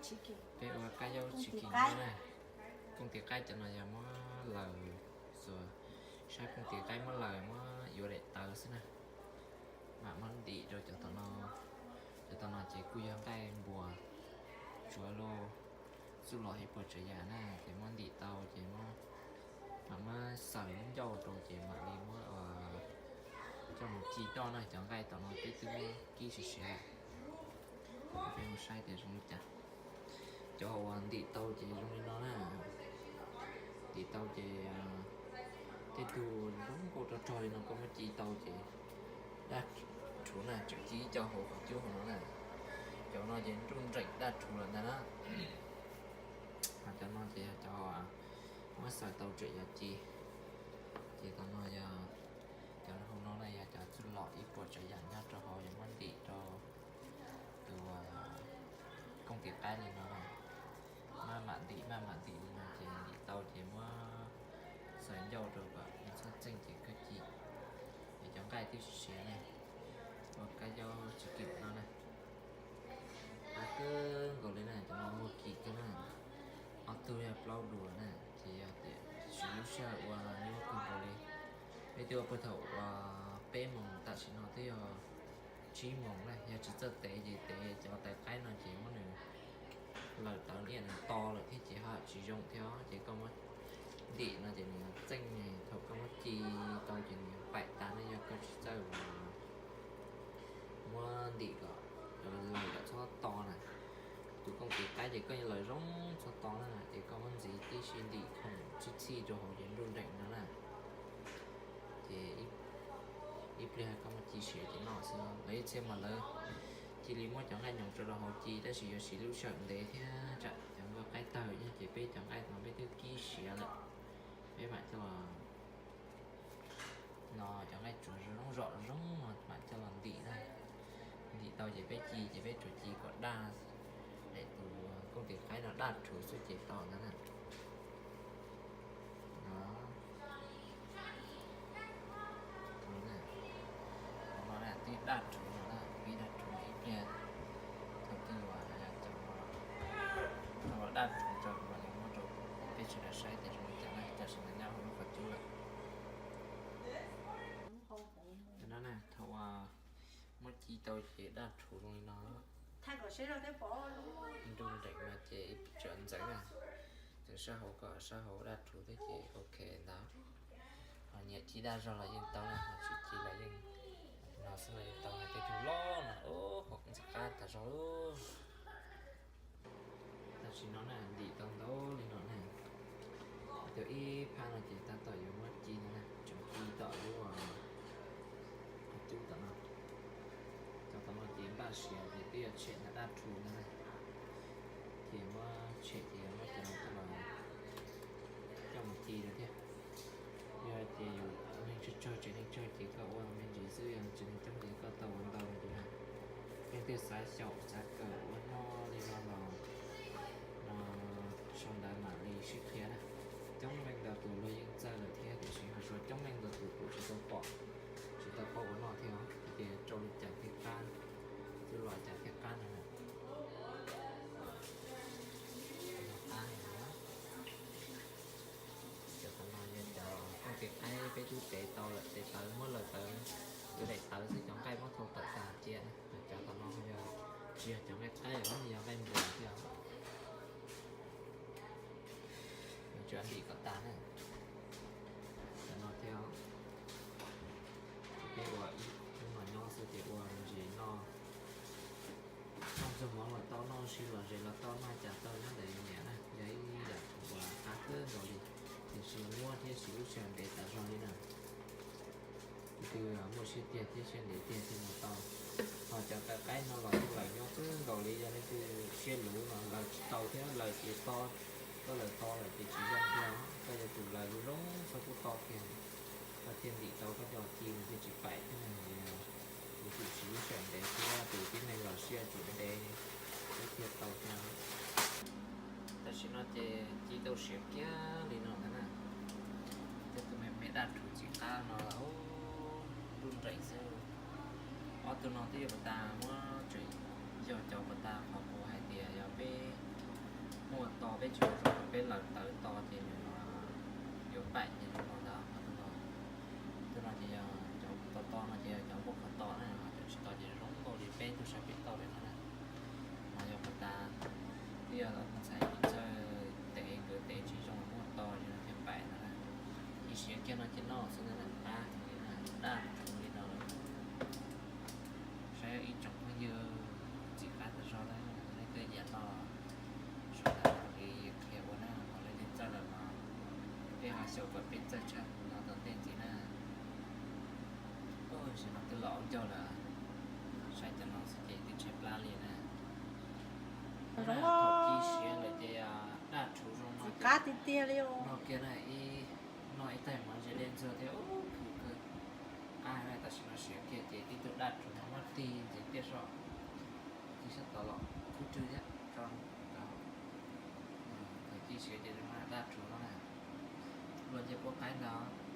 Peb ua kab yaub tsis kim no na. Kooj tis qaib cov no yog muab laws, xuas sab kooj tis qaib muab laws muab yuav daim tawv xwb na. Mam muab ntim rau cov tom no. Cov tom no ces kuj yog nqaij npuas, tsuav luag txuj lom ib puas tsav yam na, ces muab ntim tau ces muab, mam muab xaws ncauj rau ces mam li muab coj mus ci noj na. Cov nqaij tom no peb twb muab kib siav siav lawm. Peb mus saib tias zoo li cas. Cov uas ntim tau ces zoo li no na. Ntim tau ces tej tug zoo nkauj rog rog li no koj muab ci tau ces daj rhuv na, tseem ci ib co hauv qhov cub hauv no na. Cov no ces nruj nreem daj rhuv lawm ntag na. Cov no ces yog cov muab xaws tau tseem yuav ci. Ces cov no yog, cov hauv no na yog cov txuj lom ib puas tsav yam nyob rau hauv, yog muab ntim rau tus kooj tis qaib li no na. Maj mam ntim maj mam ntim li no ces ntim tau ces muab xaws ncauj rau kom txhob txeej ces kawg ci. Es cov nqaij twb siav siav ne, ua kab yaub tsis kim no na. Ua kawg nkaus li na, cov no muag kim kawg na. Ob tug yog plaub duas na, ces yog tias siv lub sij hawm ua nyuaj kawg nkaus li. Peb twb ua puag thaum uas peb moos, tam sim no twb yog tsib moos na, yog tsis txawj tev ces tev cov tais qaib no ces muab nws laws tawv niaj nws to lawm thiab ces ho tsis zoo thiab, ces koj muab ntim no ces nws txeej, thaum koj muab ci tau ces nws paim tas ne, yog koj tsis txawj ua muab ntim kom laws kom txhob to na. Tus kooj tis qaib ces koj laws zoo txhob to na, ces koj muab ntxiv tib si ntim khoom txhij txhij rau hauv ces nruj nreem no na. Ces ib pliag koj muab ci siav ces noj xwb. Lawv ib txhia mas lawv cia li muab cov nqaij nyoos tso rau hauv ci, tab sis yuav siv lub sij hawm ntev thiab tsam cov nqaij qaib tawg, ces peb cov nqaij no peb twb kib siav lawm. Peb mam coj no, cov nqaij tsuav zoo zom zoo no mam coj los ntim na. Ntim tau ces peb ci, ces peb tsuas ci kom daj, daim tus kooj tis qaib no daj rhuv xwb ces tau ntawd na. Tus no na, twb daj rhuv no na, pib daj rhuv ib pliag. Thaum twg uas cov, thaum uas daj rhuv rau mas yuav muab rau peb sawv daws saib tias zoo li cas na, tam sim no nyob hauv lub qhov cub lawm. Cov no na, thaum uas muab ci tau ces daj rhuv zoo li no. Nruj nreem no ces ib tsam ntxeev na, tseem sab hauv kom sab hauv daj rhuv thiab ces ok ntawd. Ho nyiam ci daj zog los yeej tau na, ho tsis ci los yeej no xwb los yeej tau na, tej tug loj no, hauv ntxim qab tas zog lawm. Tam sim no na ntim tau ntau li no na, tau ib phab no ces tab tom yuav muab ci no na, tseem ci tom lub qhov cub tom no. Cov tom no ces npaj siav ces twb yuav tshem ntawm daj rhuv no na, ces muab tshem ces yuav muab cov no coj los coj mus ci lawm thiab. Yog ces yus neeg tsawg tsawg, tsev neeg tsawg ces koj ua me ntsis xwb, yog tsev neeg coob ces koj tau ua ntau me ntsis na. Leej twg xav xyaum xav kawm ua noj li no los no, sau ntawv mam li sib qhia na. Coob leej ntau tus luag yeej txawj lawm thiab, tiam sis ho suav coob leej ntau tus kuj tsis tau pom, tsis tau paub ua noj thiab, ces rau li cas thiaj qab, txuj lom cas thiaj qab no na. Cov no yog cov kooj tis qaib peb twb tev tau lawm, tev tawv muab laws tawv, yuav daim tawv xwb, cov nqaij muab thau tawm tag cia. Cov tom no yog tsis yog cov nqaij qaib, yog nqaij npuas thiab. Tsuas ntim kom tas na. Cov no thiab, peb ua ib hnub no nyob xwb ces ua me ntsis noj. Noj txog hmo los tau, noj sib los zes los tau, noj cas tau nyob ntawm yus niam na, yog ib yam uas qab kawg nkaus li. Tiam sis muab thiab siv lub sij hawm ntev tas zog li na. Leej twg muaj siab tiag thiab siab ntev tiag thiaj mus tau. Ho cov tais qaib no los yeej laws nyob kawg nkaus li, yog leej twg siab luv no laws tsis tau thiab, laws ces to, koj laws to lawm ces tsis zoo thiab. Koj yuav tsum laws zoo zoo txhob kuj to kiag, koj thiaj ntim tau koj cov ci nws thiaj tsis paim thiab na. Yuav tsum siv lub sij hawm ntev thiab, tus tib neeg los siab tsum ntev thiab thiaj tau thiab. Tam sim no ces ci tau siav kiag li no ntag na. Tej tus me me daj rhuv txim qab no los nruj nreem xwb. Ob tug no twb yog puas tas muab tseem yog cov puas tas qhov kuv hais tias yog peb Muaj to peb tsis ua zoo, peb lawm tawv to ces nws yuav paim ces zoo no ntag. Tus no ces yog cov to to no ces yog cov muaj qhov to na, cov tsis to ces zoo nkauj li peb tug saib pem toj li no na. Mas yog puas tas, twb yog ntxhais txawj tev, nkawd tev tsis zoo muaj to ces nws thiaj paim no na. Ib siav kiag no ces noj xwb na, qab li na, daj rhuv li no lawm. Saib ib tsoom phooj ywg, txiv qab tas zog na, leej twg nyiam noj sawv daws li qhia ua na, ho leej twg txawj lawm no peb ho xyaum kom peb txawj tshaj no tom ntej ntxiv na. Tam sim no twb los ncauj lawm, saib cov no xwb ces twb tshaib plab li na. Thaum ci siav lawm ces daj rhuv zoo no ces qab tiag tiag li. Noj kiag na, ib, noj ib taig mov ze dej ntxuag thiab, ub, khwv kawg. Qab na, tam sim no siav kiag ces tib tug daj rhuv no muab tig ntxiv tiaj soj, tig sab tod los khwb rwg thiab tso rau. Thaum ci siav ces zoo daj rhuv no na. Luag nce puab qaib ntag.